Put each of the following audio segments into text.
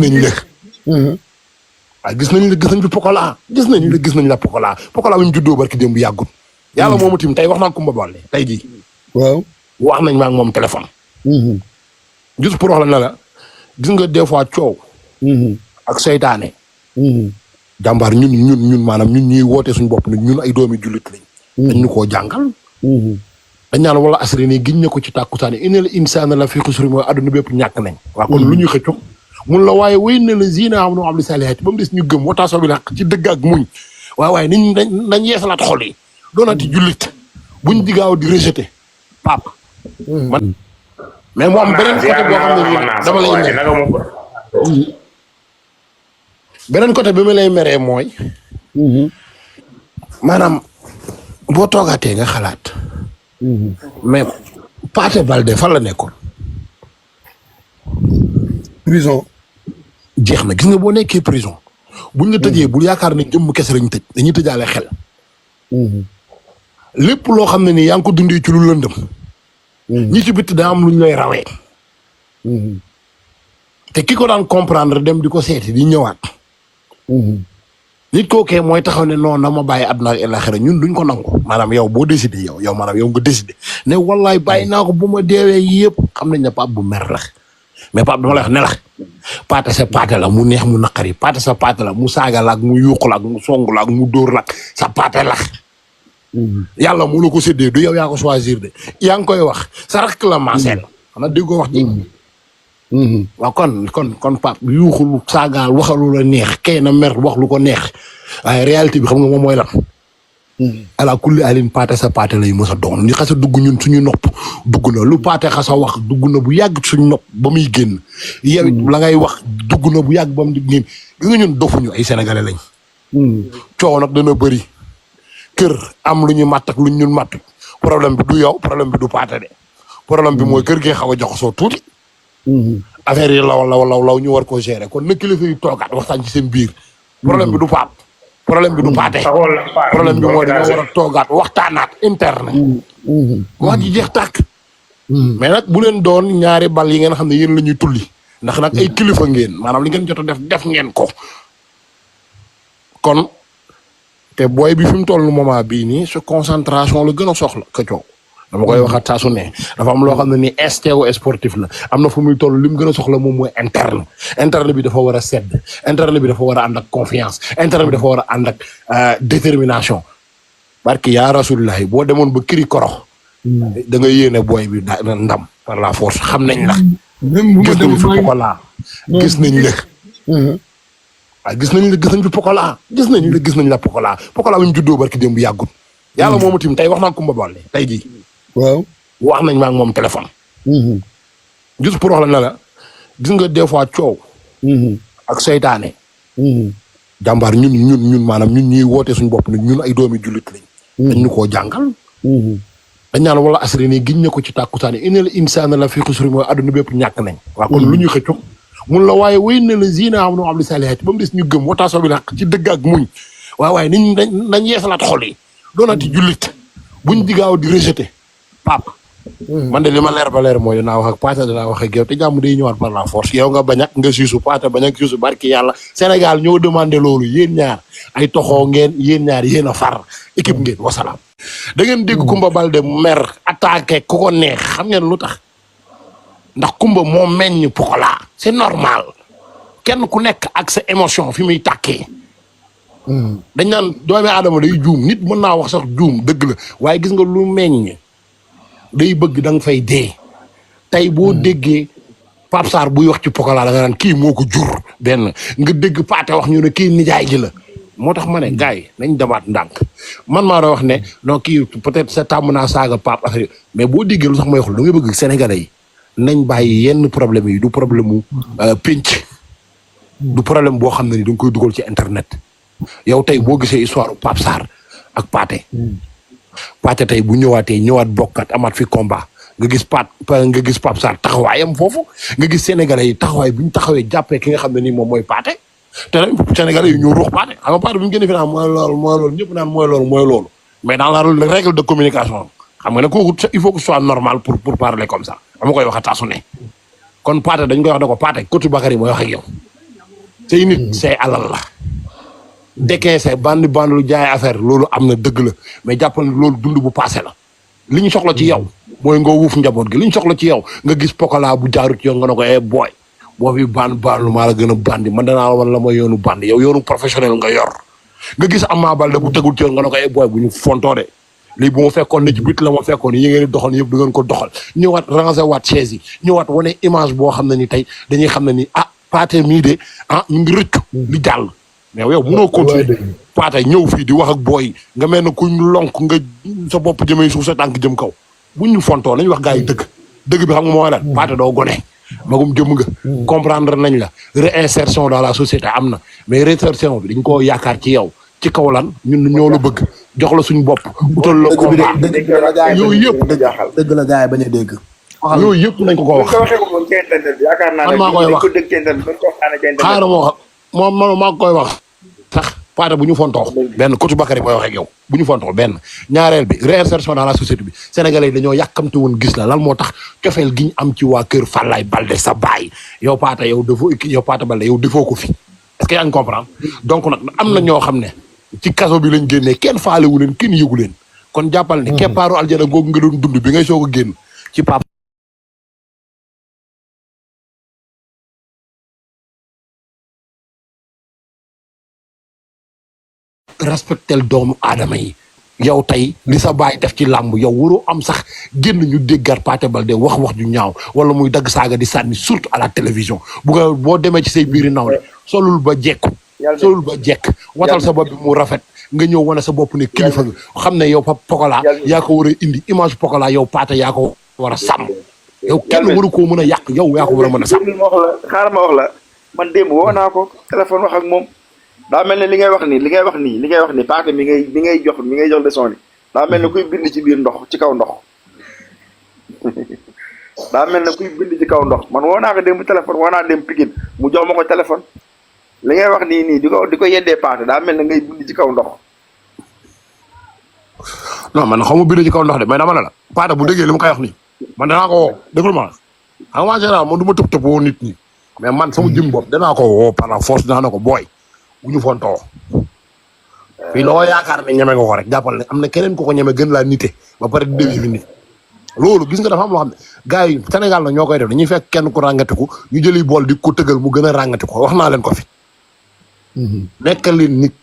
nañ la. waaye gis nañ fi Pokola gis nañ la Pokola bi mu juddoo barki démb bu yàggut. yàlla moomu tim tey wax naa Kumba Baldé tey jii. waaw wax nañ ma ak moom téléphone. juste pour wax la ne la gis nga des fois coow. ak seytaane. jàmbaar ñun maanaam ñun ñuy woote suñu bopp nag ñun ay doomi jullit lañ. dañ ñu koo jàngal. dañ naan wala asri nii giñ ne ko ci tàkkusaane innal insaana la fi xusri mooy adduna bépp ñàkk nañ. waaw kon lu ñuy xëccu mun la waaye wéy na la zina am no am li saalihaati ba mu des ñu gëm wataasaw bi la ci dëgg ak muñ waaye niñ dañ yeesalaat xol yi doonati jullit buñ digaaw di rejeté pap man mais mu am beneen côté boo xam ne dama lay mere beneen côté bi ma lay meree mooy maanaam boo toogaatee nga xalaat mais Pathé Baldé fan la nekkoon prison jeex na gis nga boo nekkee prison buñ la tëjee bul yaakaar ne jëmm kese lañ tëj dañuy tëjaale xel lépp loo xam ne nii yaa ngi ko dundee ci lu lëndëm ñi ci bitt daa am luñ lay rawee te ki ko daan comprendre dem di ko seeti di ñëwaat nit kookee mooy taxaw ne non na ma bàyyi àdduna ak àllaaxira ñun duñ ko nangu maanaam yow boo décidé yow maanaam yow nga décidé ne wallaay bàyyi naa ko bu ma deewee yëpp xam nañ ne Pape bu mer la mais Pape dama lay wax ne la Pathé sa Pathé la mu neex mu naqari Pathé sa Pathé la mu saaga la ak mu yuuxu la ak mu songu la ak mu dóor la sa Pathé la yàlla mu la ko séddee du yow yaa ko choisir de yaa ngi koy wax sa rakk la maaseel xanaa déggoo wax ji waaw kon Pape yuuxul saagaal waxalu la neex kay na mer wax lu ko neex waaye réalité bi xam nga moom mooy lan ala kulli alin Pathé sa Pathé lay mos a doon li xasa dugg ñun suñu nopp dugg na lu Pathé xasa wax dugg na bu yàgg suñu nopp ba muy génn yow it la ngay wax dugg na bu yàgg ba mu génn gis nga ñun dofuñu ay sénégalais lañ coow nag dana bëri kër am lu ñu matt ak lu ñu matt problème bi du yow problème bi du Pathé de problème bi mooy kër gi xaw a joxasoo tuuti affaire yi law ñu war koo gérer kon na kilifa yi toogaat waxtaan ci seen biir problème bi du Pape problème bi du Pathé problème bi mooy dañoo war a toogaat waxtaanaat interne wax ji jeex tàkk mais nag bu leen doon ñaari bal yi ngeen xam ne yéen la ñuy tulli ndax nag ay kilifa ngeen maanaam li ngeen jot a def ngeen ko kon te booy bi fi mu toll moment bii nii sa concentration la gën a soxla ka coow dama koy waxaat saa su ne dafa am loo xam ne ni instinct sportif la am na fu muy toll li mu gën a soxla moom mooy interne bi dafa war a sedd interne bi dafa war a ànd ak confiance interne bi dafa war a ànd ak détermination barki yaa rasulillahi boo demoon ba kiri koro da nga yéene booy bi ndam par la force xam nañ la gis nañ fi Pokola gis nañ la waaye gis nañ fi Pokola gis nañ la Pokola bi mu juddoo barki démb bu yàggut yàlla moomu tim tey wax naa Kumba Baldé tey jii waaw wax nañ ma ak moom téléphone juste pour wax la ne la gis nga des fois coow ak seytaane jàmbaar ñun maanaam ñun ñuy woote suñu bopp nag ñun ay doomi jullit lañ dañ ñu koo jàngal dañ naan wala asri nii giñ ne ko ci tàkkusaane innal insaana la fi xusri mooy adduna bépp ñàkk nañ waaw kon lu ñuy xëccu mun la waaye wéy na la zina am no am li saalihaati ba mu des ñu gëm wataasaw bi la ci dëgg ak muñ waaye niñ dañ yeesalaat xol yi doonati jullit buñ digaaw di rejeté Pape man de li ma leer ba leer mooy dinaa wax ak Pathé dinaa wax ak yow te jàmm day ñëwaat par la force yow nga bañ ak nga siisu Pathé bañ ak siisu barki yàlla Sénégal ñoo demandé loolu yéen ñaar ay toxoo ngeen yéen ñaar yéen a far équipe ngeen wasalaam da ngeen dégg Kumba Baldé mer attaqué ku ko neex xam ngeen lu tax ndax Kumba moo meññ Pokola c'est normal kenn ku nekk ak sa émotion fi muy tàkkee dañ naan doomi aadama day juum nit mën naa wax sax juum dëgg la waaye gis nga lu meññ day bëgg da nga fay dee tey boo déggee Pape Sarr buy wax ci Pokola da nga naan kii moo ko jur benn nga dégg Pathé wax ñu ne kii nijaay ji la moo tax ma ne gars yi nañ demaat ndànk man maa doon wax ne non kii peut-être sa tàmm naa saaga Pape affaire mais boo déggee lu sax may wax da ngay bëgg Sénégalais yi nañ bàyyi yenn problème yi du problème mu pénc du problème boo xam ne ni da nga koy dugal ci internet yow tey boo gisee histoire Pape Sarr ak Pathé tey bu ñëwaat bokkat amaat fi combat nga gis Pape Sarr taxawaayam foofu nga gis sénégalais yi taxawaay bu ñu taxawee jàppee ki nga xam ne nii moom mooy Pathé te nag sénégalais yi ñoo ruux Pathé xam nga Pathé bu ñu génnee fi naan mooy loolu ñëpp naan mooy loolu mais dans la règle de communication xam nga ne kooku il faut que ce soit normal pour parler comme ça dama koy wax a taasu ne kon Pathé dañ koy wax ne ko Pathé Koutou Bakary mooy wax ak yow say nit say alal la décaissé bandi lu jaay affaire loolu am na dëgg la mais jàppal ne loolu dund bu passé la li ñu soxla ci yow mooy nga wuuf njaboot gi li ñu soxla ci yow nga gis pokola bu jaarut yow nga ne ko booy boo fi lu maa la gën a bandi man danaa wan la mooy yoonu bandi yow yoonu professionnel nga yor nga gis Ama Baldé bu tegul ci yoon nga ne ko booy bu ñu fontoode lii bu ma fekkoon ne ci bit la ma fekkoon yi ngeen di doxal yëpp du ngeen ko doxal ñëwaat ranger waat chaise yi ñëwaat wane image boo xam ne ni tey dañuy xam ne ni Pathé mii de ñu ngi rëccu li jàll mais yow mënoo continuer Pathé ñëw fii di wax ak booy nga mel ne kuñ lonk nga sa bopp jëmee suuf sa tànk jëm kaw buñ ñu fontoo nañ wax gars yi dëgg bi xam nga mooy lan Pathé doo gone magum jëm nga comprendre nañ la réinsertion dans la société am na mais réinsertion bi dañ koo yaakaar ci yow ci kaw lan ñun ñoo la bëgg jox la suñu bopp utal la combat yooyu yëpp dëgg la gars yi bañ a dégg yooyu yëpp nañ ko wax man maa koy wax xaaral moo xam moom maa koy wax sax Pathé bu ñu fontoo benn Koutou Bakary mooy wax ak yow bu ñu fontoo benn ñaareel bi réinsertion dans la société bi sénégalais yi dañoo yàkkamte woon gis la lan moo tax cofeel gi ñu am ci waa kër Falaye Baldé sa baay yow Pathé yow Pathé Baldé yow defoo ko fi est-ce que yaa ngi comprendre donc nag am na ñoo xam ne ci kaso bi lañ génnee kenn faalewu leen kenn yëgu leen kon jàppal ne keppaaru aljana googu nga doon dund bi ngay soog a génn ci papa respectel doomu aadama yi yow tey li sa baay def ci làmb yow waroo am sax génn ñu déggaat Pathé Baldé wax ju ñaaw wala muy dagg saaga di sànni surtout à la télévision boo demee ci say biiri nawle solul ba jekk watal sa bopp bi mu rafet nga ñëw wane sa bopp ne kilifa nga xam ne yow Pokola yaa ko war a indi image Pokola yow Pathé yaa ko war a sàmm yow kenn waru koo mën a yàq yow yaa ko war a mën a sàmm xaaral ma wax la man démb woo naa ko téléphone wax ak moom daa mel ne li ngay wax nii Pathé mi ngay jox leçon ni daa mel ne kuy bind ci biir ndox ci kaw ndox daa mel ne kuy bind ci kaw ndox man woo naa ko démb téléphone woo naa dem Pikine mu jox ma ko téléphone li ngay wax nii di ko yeddee Pathé daa mel ne ngay bind ci kaw ndox non man xaw ma bind ci kaw ndox de mais dama ne la Pathé bu déggee li ma koy wax nii man danaa ko woo déglu ma xam nga en général man du ma tëb woo nit ñi mais man sama jëm bopp danaa ko woo par la force dinaa ne ko booy bu ñu fontoo fii loo yaakaar ne ñeme nga ko rek jàppal ne am na keneen ku ko ñeme gën laa nite ba pare di déglu nit loolu gis nga dafa am loo xam ne gars yi Sénégal na ñoo koy def dañuy fekk kenn ku ràngatiku ñu jëli bool di ko tëgal mu gën a ràngatiku wax naa leen ko fi. nekkal leen nit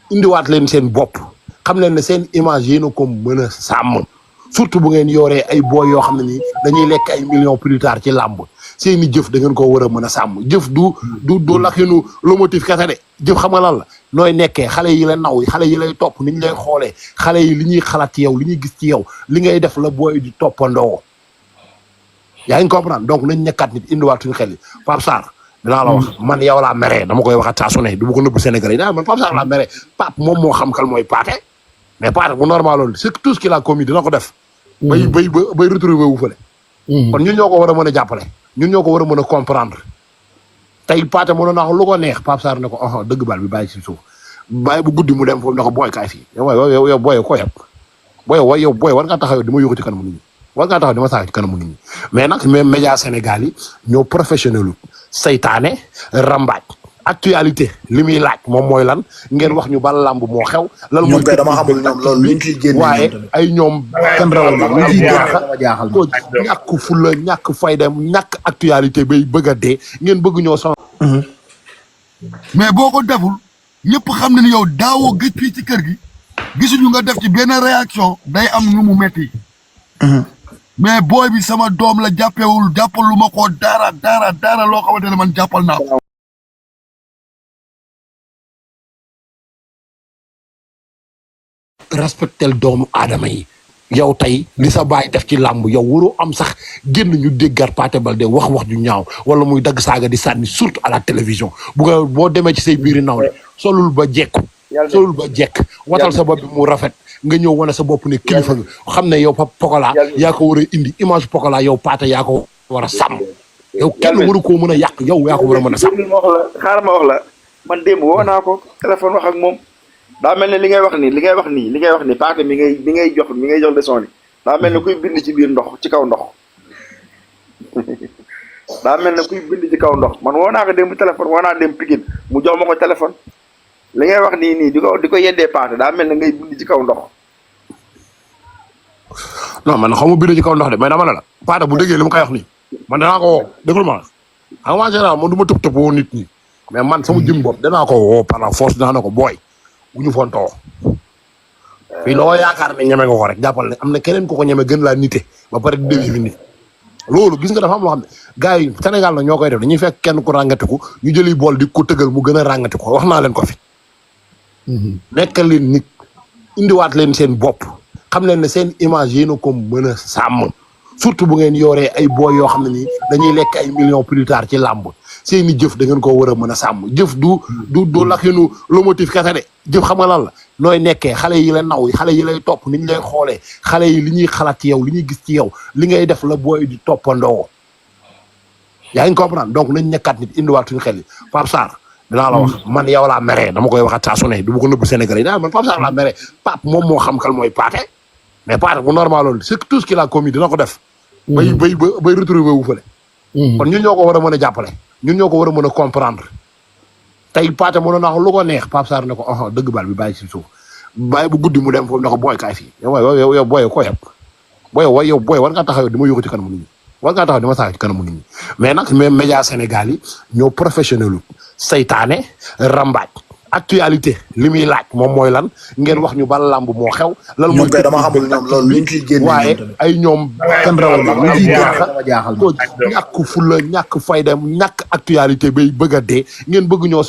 indiwaat leen seen bopp xam leen ne seen image yéen a ko mën a sàmm surtout bu ngeen yoree ay booy yoo xam ne nii dañuy lekk ay millions plus tard ci làmb seeni jëf da ngeen koo war a mën a sàmm jëf du laxinu lomotif kese de jëf xam nga lan la nooy nekkee xale yi la naw xale yi lay topp ni ñu lay xoolee xale yi li ñuy xalaat ci yow li ñuy gis ci yow li ngay def la booy di toppandoo yaa ngi comprendre donc nañ nekkaat nit indiwaat suñu xel yi Pape Sarr dinaa la wax man yow laa meree dama koy waxaat saa su ne du ma ko nëbb Sénégal yi man Pape Sarr laa meree Pape moom moo xam kal mooy Pathé mais Pathé bu normal loolu c'est tout ce qu'il a commis dina ko def bay retrouver wu fële kon ñun ñoo ko war a mën a jàppale ñun ñoo ko war a mën a comprendre tey Pathé mënoon naa lu ko neex Pape Sarr ne ko dëgg baal bi bàyyi ci suuf bàyyi bu guddi mu dem foofu ne ko booy kaay fii yow booy ko yab booy war ngaa taxaw di ma yóbbu ci kanamu nit ñi war ngaa taxaw di ma saaga ci kanamu nit ñi mais nag même média Sénégal yi ñoo professionnel saytaane rambaaj actualité li muy laaj moom mooy lan ngeen wax ñu ba lamb moo xew. lan mooy dama xamul ñoom loolu luñ ciy génne waaye ay ñoom. kan rawal ma luñ ciy jaaxal ko ñàkk fulla ñàkk fayda ñàkk actualité bay bëgg a dee ngeen bëgg ñoo sonn. mais boo ko deful ñëpp xam na ni yow daawoo gëj fii ci kër gi gisuñu nga def ci benn réaction day am nu mu metti mais booy bi sama doom la jàppewul jàppalu ma ko dara loo xamante ne man jàppal naa ko. respectel doomu aadama yi yow tey li sa baay def ci làmb yow waroo am sax génn ñu déggaat Pathé Baldé wax ju ñaaw wala muy dagg saaga di sànni surtout à la télévision boo demee ci say biiri nawle solul ba jekk watal sa bopp bi mu rafet nga ñëw wane sa bopp ne kilifa nga xam ne yow Pokola yaa ko war a indi image Pokola yow Pathé yaa ko war a sàmm yow kenn waru koo mën a yàq yow yaa ko war a mën a sàmm. xaaral ma wax la man démb woo naa ko téléphone wax ak moom daa mel ne li ngay wax nii Pathé mi ngay jox leçon ni daa mel ne kuy bind ci biir ndox ci kaw ndox daa mel ne kuy bind ci kaw ndox man woo naa ko dem téléphone woo naa dem Pikine mu jox ma ko téléphone li ngay wax nii di ko yeddee paate daa mel ne ngay bind ci kaw ndox. non man xaw ma bind ci kaw ndox de mais dama ne la paate bu déggee li ma koy wax nii man danaa ko woo déglu ma en général man du ma tëb woo nit ñi mais man sama jëm bopp danaa ko woo par la force dinaa ne ko booy bu ñu fontoo fii loo yaakaar ne ñeme nga ko rek jàppal ne am na keneen ku ko ñeme gën laa nite ba pare di déglu nit loolu gis nga dafa am loo xam ne gars yi Sénégal na ñoo koy def dañuy fekk kenn ku ràngatiku ñu jëli bool di ko tëgal mu gën a ràngatiku wax naa leen ko fi. nekkal leen nit indiwaat leen seen bopp xam leen ne seen image yéen a ko mën a sàmm surtout bu ngeen yoree ay booy yoo xam ne nii dañuy lekk ay millions plus tard ci làmb seeni jëf da ngeen ko war a mën a sàmm jëf du laxinu lomotif kese de jëf xam nga lan la nooy nekkee xale yi la naw xale yi lay topp ni ñu lay xoolee xale yi li ñuy xalaat ci yow li ñuy gis ci yow li ngay def la booy di toppandoo yaa ngi comprendre donc nañ nekkaat nit indiwaat suñu xel yi Pape Sarr dinaa la wax man yow laa meree dama koy waxat saa su ne du ma ko nëbb Sénégal yi daa man Pape Sarr laa meree Pape moom moo xam kal mooy Paate mais Paate bu normal loolu c'est tout ce qu'il a commis dina ko def bay retrouver wu fële kon ñun ñoo ko war a mën a jàppale ñun ñoo ko war a mën a comprendre tey Paate mënoon naa ko lu ko neex Pape Sarr ne ko dëgg bal bi bàyyi si suuf bàyyi bu guddi mu dem foofu ne ko booy kaay fii yow booy ko yëpp booy war ngaa taxaw di ma yóbbu ci kanamu nit ñi war ngaa taxaw di ma saaga ci kanamu nit ñi mais nag même média Sénégal yi ñoo professionnel saytaane rambaaj actualité li muy laaj moom mooy lan ngeen wax ñu ban làmb moo xew. lan mooy dama xamul ñoom loolu luñ ciy génne waaye ay ñoom. kan rawal ma luñ ciy jaaxal ñàkk fulla ñàkk fayda ñàkk actualité bay bëgg a dee ngeen bëgg ñoo